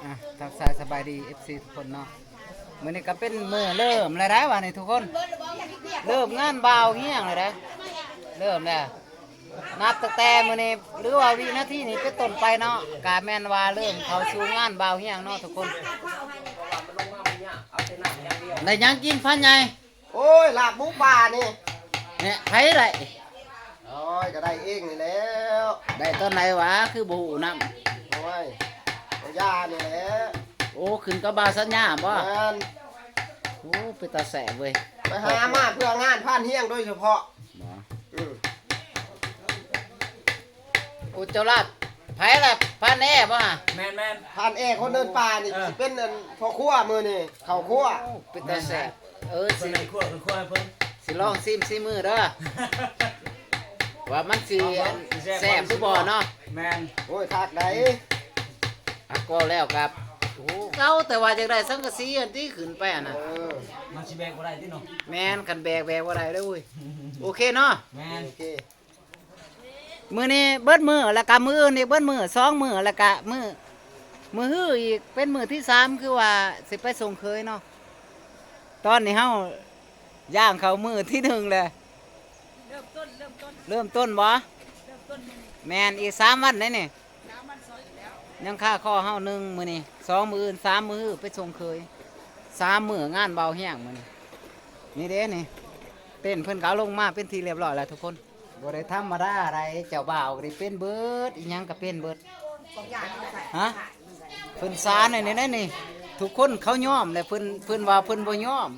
ອ່ະ ທັກທາຍສະບາຍດີ ເອັຟຊີ ທຸກຄົນເນາະ. ມື້ນີ້ກໍເປັນມື້ເລີ່ມແລ້ວໄດ໋ ບາດນີ້ທຸກຄົນ ເລີ່ມງານບ່າວຮຽງແລ້ວໄດ໋ ເລີ່ມແລ້ວ. ນັບຕັ້ງແຕ່ມື້ນີ້ ຫຼືວ່າວິນາທີນີ້ເປັນຕົ້ນໄປເນາະ ກະແມ່ນວ່າເລີ່ມເຂົ້າສູ່ງານບ່າວຮຽງເນາະທຸກຄົນ. ໄດ້ຫຍັງກິນພານໃຫຍ່? ໂອ້ຍ ລາບໝູປ່ານີ້. ແນະ ໃຜໄດ້? ໂອ້ຍ ກໍໄດ້ເອງນີ້ແລ້ວ. ໄດ້ຕອນໃດຫວາ ຄືບໍ່ຮູ້ນຳ? ໂອ້ຍ ເອົາຢານີ້ແຫຼະ. ໂອ້ ຂຶ້ນກັບບ່າວສັນຍາບໍ? ແມ່ນ. ໂອ້ ເປັນຕາແຊບເວີຍ. ໄປຫາມາເພື່ອງານພານຮຽງໂດຍສະເພາະ. ບໍ? ອືມ. ອຸດເຈົ້າລາດ ໃຜລະ ພານແອບໍ? ແມ່ນໆ ພານແອຄົນເດີນປ່ານີ້ ເອີ ຊິເປັນອັນພໍ່ຄົວມື້ນີ້ ເຂົ້າຄົວ. ໂອ້ ເປັນຕາແຊບ. ເອີ ຊິ ເພິ່ນໃຫ້ຄົວ ເພິ່ນຄົວໃຫ້ເພິ່ນ ຊິລອງຊີມສີມືເດີ ວ່າມັນຊິ ລອງເບິ່ງ ຊິແຊບ ແຊບຫຼືບໍ່ເນາະ. ແມ່ນ. ໂອ້ຍ ຄັກໃດ໋. ອາ ກໍແລ້ວກັບ ໂອ້ ເກົ່າ ແຕ່ວ່າຢາກໄດ້ສັງກະສີອັນທີ່ຂຶ້ນໄປຫັ້ນນະ. ເອີ ມັນຊິແບກບໍ່ໄດ້ຕິເນາະ. ແມ່ນ ຄັນແບກ ແບກບໍ່ໄດ້ເດີ້. ໂອ້ຍ ໂອເຄເນາະ. ແມ່ນ. ໂອເຄ. ມື້ນີ້ເບິດມື້ ແລ້ວກະມື້ອື່ນອີກເບິດມື້ ສອງມື້ ແລ້ວກະມື້ ມື້ຮືອີກເປັນມື້ທີສາມ ຄືວ່າຊິໄປສົ່ງເຂີຍເນາະ. ຕອນນີ້ເຮົາຍ່າງເຂົ້າມື້ທີໜຶ່ງແລ້ວ. ເລີ່ມຕົ້ນ ເລີ່ມຕົ້ນ ເລີ່ມຕົ້ນບໍ? ເລີ່ມຕົ້ນມື້ນີ້. ແມ່ນ ອີກສາມວັນເດ້ນີ້ ສາມວັນ ສອງອີກແລ້ວ. ຍັງຄາຄໍເຮົາໜຶ່ງມື້ນີ້ ສອງມື້ອື່ນ ສາມມື້ໄປສົ່ງເຂີຍ ສາມມື້ງານເບົາແຮງມື້ນີ້. ນີ້ເດ້ນີ້ ເຕັນເພິ່ນກໍເອົາລົງມາເປັນທີ່ລຽບຮ້ອຍແລ້ວທຸກຄົນ. ບໍ່ໄດ້ທຳມະດາໃດ ເຈົ້າບ່າວກໍໄດ້ເປັນເບິດ ອີ່ຫຍັງກໍເປັນເບິດ. ຮະ? ເພິ່ນສານໃຫ້ນີ້ນະນີ້ ທຸກຄົນເຂົາຍອມແຫຼະ ເພິ່ນ ເພິ່ນວ່າເພິ່ນບໍ່ຍອມ.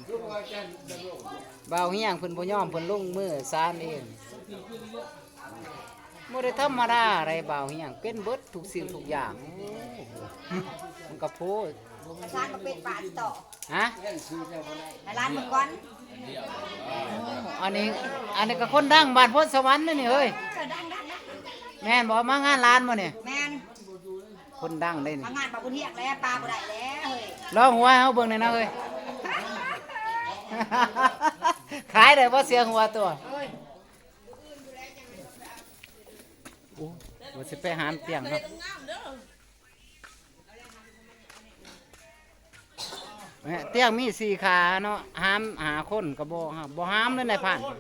ບ່າວຮຽງເພິ່ນບໍ່ຍອມ ເພິ່ນລົງມືສານເອງ. ບໍ່ໄດ້ທຳມະດາໃດ ບ່າວຮຽງເປັນເບິດທຸກສິ່ງທຸກຢ່າງ. ມັນກໍໂພດ. ສານກໍເປັນປານຕໍ່. ຮະ? ໃຫ້ຫຼານເບິ່ງກ່ອນ. ອັນນີ້ ອັນນີ້ກໍຄົນດັງບ້ານໂພນສະຫວັນນີ້ເຮີ້ຍ. ເອີ ດັງໆໆ. ແມ່ນບໍ່? ມາງານຫຼານບໍ່ນີ້? ແມ່ນ. ຄົນດັງເດ້ນີ້ ມາງານບ່າວບຸນຮຽງແລ້ວ ປາບໍ່ໄດ້ແລ້ວເຮີ້ຍ. ລອງຫົວໃຫ້ເຮົາເບິ່ງແດ່ນະເຮີ້ຍ. ຂາຍໄດ້ບໍ່ ສຽງຫົວຕົວະ? ໂອ້ຍ ວ່າຊິໄປຫາມຕຽງເນາະ. ແມ່ນ ຕຽງມີສີ່ຂາເນາະ ຫາມຫ້າຄົນກໍບໍ່ ບໍ່ຫາມເລີຍນາຍພານ. ອື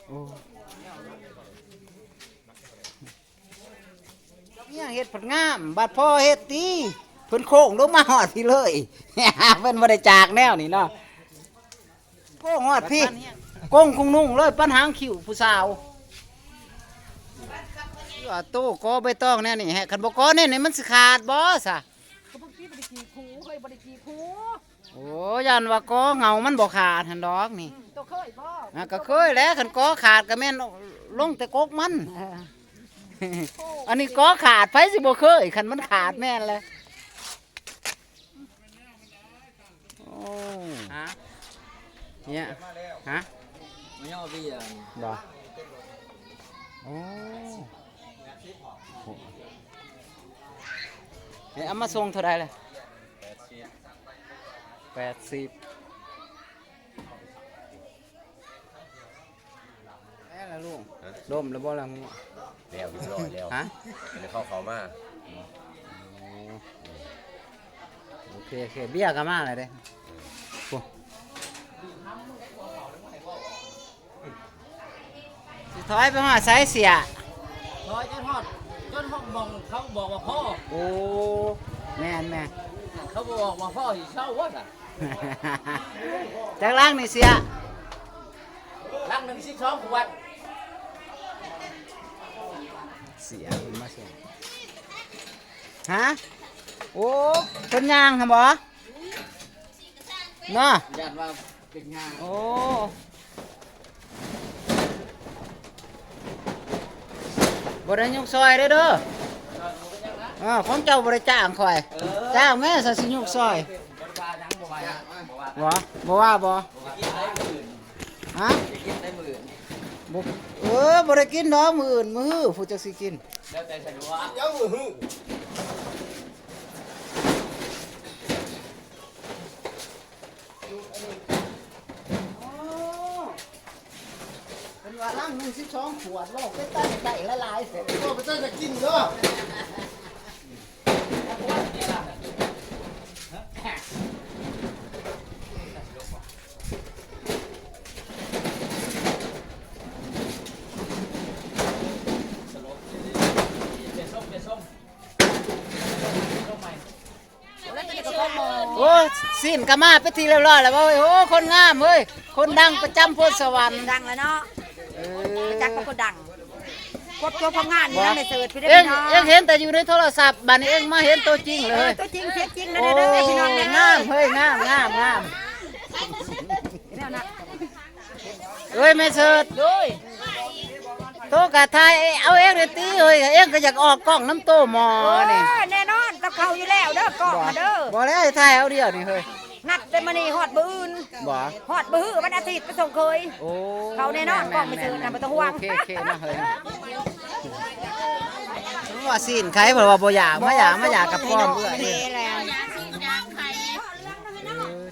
ໂອ້ ເຮັດພັດງາມ ບັດພໍເຮັດຕິ ເພິ່ນໂຄ້ງລົງມາຮອດພີ້ເລີຍ. ເພິ່ນບໍ່ໄດ້ຈາກແນວນີ້ເນາະ. ໂອ້ ຮອດພີ້ ກົງຄຸງນຸ່ງເລີຍ ປັນຫາງຄິ້ວຜູ້ສາວ. ວ່າໂຕກໍໃບຕອງແນວນີ້ແຮະ ຄັນບໍ່ກໍແນວນີ້ມັນຊິຂາດບໍ່ຊະ? ກໍເບິ່ງຕິ ບໍ່ໄດ້ຈີບຫູເຮີ້ຍ ບໍ່ໄດ້ຈີບຫູ. ໂອ້ ຢ້ານວ່າກໍເຫງົາມັນບໍ່ຂາດຫັ້ນດອກນີ້. ອືມ ໂຕເຄີຍບໍ່? ອ່າ ກໍເຄີຍແຫຼະ ຄັນກໍຂາດກໍແມ່ນລົງແຕ່ກົກມັນ. ເອີ ໂອ້ ອັນນີ້ກໍຂາດ ໃຜຊິບໍ່ເຄີຍ ຄັນມັນຂາດແມ່ນແຫຼະ. ໂອ້ ຮະ ເນຍ ຮະ ມາຍໍເບຍ ບໍ່ ໂອ້ ເອີ ເອົາມາສົ່ງເທົ່າໃດລະ? ແປດສິບ ແປດສິບ. ແລ້ວລະລູກ ຮະ ດົມແລ້ວບໍ່ລະ? ແລ້ວ ຮຽບຮ້ອຍແລ້ວ ຮະ ແລ້ວເຂົາເຂົ້າມາ. ໂອ້ ໂອເຄ ໂອເຄ ເບຍກໍມາແລ້ວເດ້. ໂອ້ ຊິຖອຍໄປຮອດໃສເສຍ? ຖອຍຈົນຮອດ ຈົນຮອດໝ່ອງເຂົາບອກວ່າພໍ. ໂອ້ ແມ່ນໆ ເຂົາບອກວ່າພໍ ຊິເຊົາບໍ່ຊະ? ຈັກລັງນີ້ເສຍ? ລັງໜຶ່ງສິບສອງຂວດ. ເສຍເພິ່ນມາສົ່ງ ຮະ? ໂອ້ ເພິ່ນຍ່າງຫັ້ນບໍ? ເນາະ ຢ້ານວ່າເປັນຫຍັງ. ໂອ້ ບໍ່ໄດ້ຍົກຊ່ອຍເດີ້ ເດີ້. ເອີ ຂອງເຈົ້າບໍ່ໄດ້ຈ້າງຂ້ອຍ. ເອີ ຈ້າງແມ້ ສາຊິຍົກຊ່ອຍ. ບໍ່ ບໍ່ວ່າຫຍັງ ບໍ່ວ່າຫຍັງ ບໍ່ວ່າ ບໍ່ວ່າ ບໍ່ວ່າບໍ່? ບໍ່ວ່າ ບໍ່ວ່າ ຮະ? ໄດ້ກິນໄດ້ມື້ອື່ນ ບໍ່ ເອີ ບໍ່ໄດ້ກິນດອກ ມື້ອື່ນ ມື້ຮື ຜູ້ຈັກຊິກິນ. ແລ້ວແຕ່ສະດວກ ເຈົ້າມື້ຮື. ອໍ ເພິ່ນວ່າລັງໜຶ່ງສິບສອງຂວດ ເວົ້າເປັນຕາໄດ້ຫຼາຍໆແທ້ ເວົ້າເປັນຕາໄດ້ກິນເນາະ. ຊີ້ນກໍມາເປັນທີ່ຮຽບຮ້ອຍແລ້ວເວີ້ຍ. ໂອ້ ຄົນງາມເວີ້ຍ ຄົນດັງປະຈຳໂພນສະຫວັນ. ດັງແລ້ວເນາະ. ເອີ ຮູ້ຈັກກັບຄົນດັງ ຄວບຄົວພວມງານຢູ່ນຳແມ່ເສີດພີ່ເດ້. ເອີ ພີ່ນ້ອງ ເອັງເຫັນແຕ່ຢູ່ໃນໂທລະສັບ ບາດນີ້ເອັງມາເຫັນຕົວຈິງເລີຍ. ເອີ ຕົວຈິງສຽງຈິງເລີຍເດີພີ່ນ້ອງເດີ. ໂອ້ ງາມເຮີ້ຍ ງາມ ງາມ ງາມ. ເອີຍ ແມ່ເສີດ ໂດຍ ໂຕກະຖ່າຍເອົາເອງເດ້ຕິເຮີ້ຍ. ເອງກໍຢາກອອກກ້ອງນຳໂຕໝໍນີ້. ເອີ ແນ່ນອນ ກັບເຂົາຢູ່ແລ້ວເດີ ກ້ອງນະເດີ. ບໍ່ແລ້ວ ຖ່າຍເອົາດຽວນີ້ເຮີ້ຍ. ນັດແຕ່ມື້ນີ້ຮອດມື້ອື່ນ. ບໍ່ ຮອດມື້ຮື ວັນອາທິດໄປສົ່ງເຂີຍ. ໂອ້ ເຂົາແນ່ນອນ ແມ່ນໆ ກ້ອງແມ່ເສີດນະ ບໍ່ຕ້ອງຫ່ວງ. ໂອເຄໆເນາະເຮີ້ຍ. ວ່າຊີ້ນໄຄ ເພິ່ນວ່າບໍ່ຢາກ ມາຢາກ ມາຢາກກະປ້ອມເອື້ອຍ. ເອີ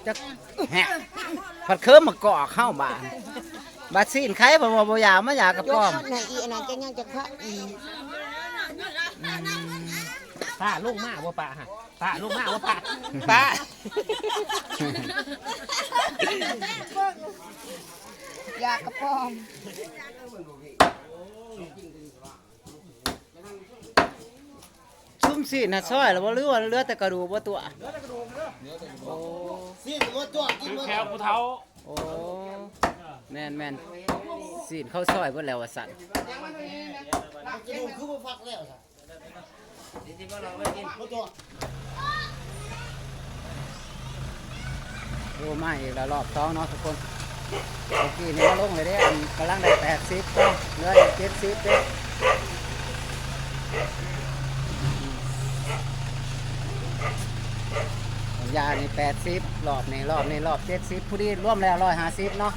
ຈັກ ແຮະ ພັດເຄີມມາກອກເຮົາບາດ ບັດຊີ້ນໄຄ ເພິ່ນວ່າບໍ່ຢາກ ມາຢາກກະປ້ອມ. ໃນອີອັນນັ້ນຈັກຍັງຈັກພະ ອືມ ອືມ ປ້າລົງມາບໍ່ປ້າຫະ ປ້າລົງມາບໍ່ປ້າ ປ້າ ຢາກກະປ້ອມ. ຊຸມຊີ້ນນະຊອຍແລ້ວບໍ່ ຫຼືວ່າເຫຼືອແຕ່ກະດູກບໍ່ຕົວະ? ໂອ້ ຊີ້ນບໍ່ຕົວະ ກິນບໍ່ ແຄວຜູ້ເຖົ້າ. ໂອ້ ແມ່ນໆ ຊີ້ນເຂົາຊອຍເບິດແລ້ວວ່າຊັ້ນ. ກະດູກຄືບໍ່ຟັກແລ້ວຊະ. ໂອ້ ມາອີກແລ້ວ ລອບສອງເນາະທຸກຄົນ. ເມື່ອກີ້ນີ້ມາລົງເລີຍເດ້ ອັນກຳລັງໄດ້ແປດສິບເນາະ ເຫຼືອອີກເຈັດສິບເດ້. ຢານີ້ແປດສິບ ລອບນີ້ ລອບນີ້ລອບເຈັດສິບ ພໍດີລວມແລ້ວຮ້ອຍຫ້າສິບເນາະ.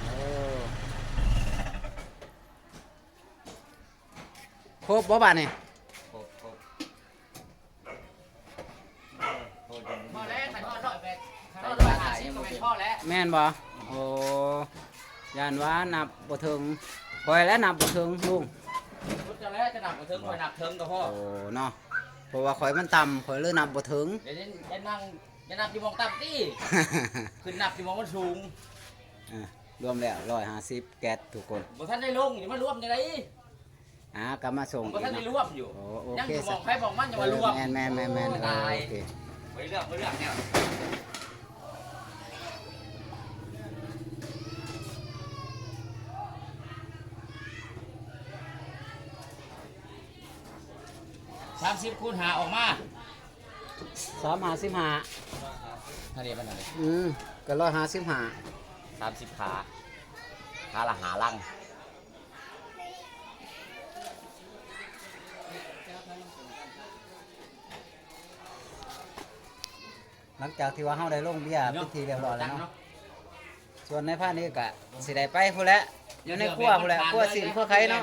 ເອີ ຄົບບໍ່ບາດນີ້? ຄົບ ຄົບ. ພໍແລ້ວ ຄັນຮອດຮ້ອຍແປດ ຄັນຮອດຮ້ອຍຫ້າສິບກໍແມ່ນພໍແລ້ວ. ແມ່ນບໍ່? ໂອ້ ຢ້ານວ່ານັບບໍ່ເຖິງ. ຂ້ອຍແຫຼະນັບບໍ່ເຖິງລຸງ. ສຸດແລ້ວ ຈະນັບບໍ່ເຖິງ ຂ້ອຍນັບເຖິງກໍພໍ. ໂອ້ ເນາະ ເພາະວ່າຂ້ອຍມັນຕ່ຳ ຂ້ອຍເລີຍນັບບໍ່ເຖິງ. ຢ່າ ຢ່ານັ່ງ ຢ່ານັບຢູ່ໝ່ອງຕ່ຳຕິ ຂຶ້ນນັບຢູ່ໝ່ອງມັນສູງ. ອ່າ ລວມແລ້ວຮ້ອຍຫ້າສິບແກັດທຸກຄົນ. ບໍ່ທັນໄດ້ລົງ ຈະມາລວມຈັ່ງໃດ? ອ່າ ກັບມາສົ່ງອີກເນາະ. ບໍ່ທັນໄດ້ລວມຢູ່. ໂອ້ ໂອເຄ ຍັງຢູ່ໝ່ອງໃຜໝ່ອງມັນ ຢ່າມາລວມ. ເອີ ແມ່ນໆໆໆ. ໂອ້ ຕາຍ. ໂອເຄ ໄປເລື່ອງ ໄປເລື່ອງແນວ ສາມສິບຄູນຫ້າອອກມາ ສາມຫ້າສິບຫ້າ. ອັນນີ້ມັນເທົ່າໃດ? ອືມ ກໍຮ້ອຍຫ້າສິບຫ້າ. ສາມສິບຂາ ຂາລະຫ້າລັງ. ຫຼັງຈາກທີ່ວ່າເຮົາໄດ້ລົງເບຍເປັນທີ່ຮຽບຮ້ອຍແລ້ວເນາະ, ສ່ວນນາຍພານເອງກະຊິໄດ້ໄປພຸ້ນແຫຼະ ຢູ່ໃນຄົວພຸ້ນແຫຼະ ຄົວຊີ້ນຄົວໄຂ່ເນາະ.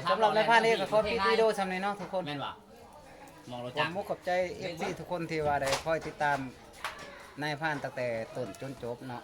ສຳລັບນາຍພານເອງກະຂໍປິດວິດີໂອຊ່ຳນີ້ເນາະທຸກຄົນ. ແມ່ນບໍ່? ຂອບມຸກຂອບໃຈເອັຟຊີທຸກຄົນທີ່ວ່າໄດ້ຄອຍຕິດຕາມນາຍພານຕັ້ງແຕ່ຕົ້ນຈົນຈົບເນາະ.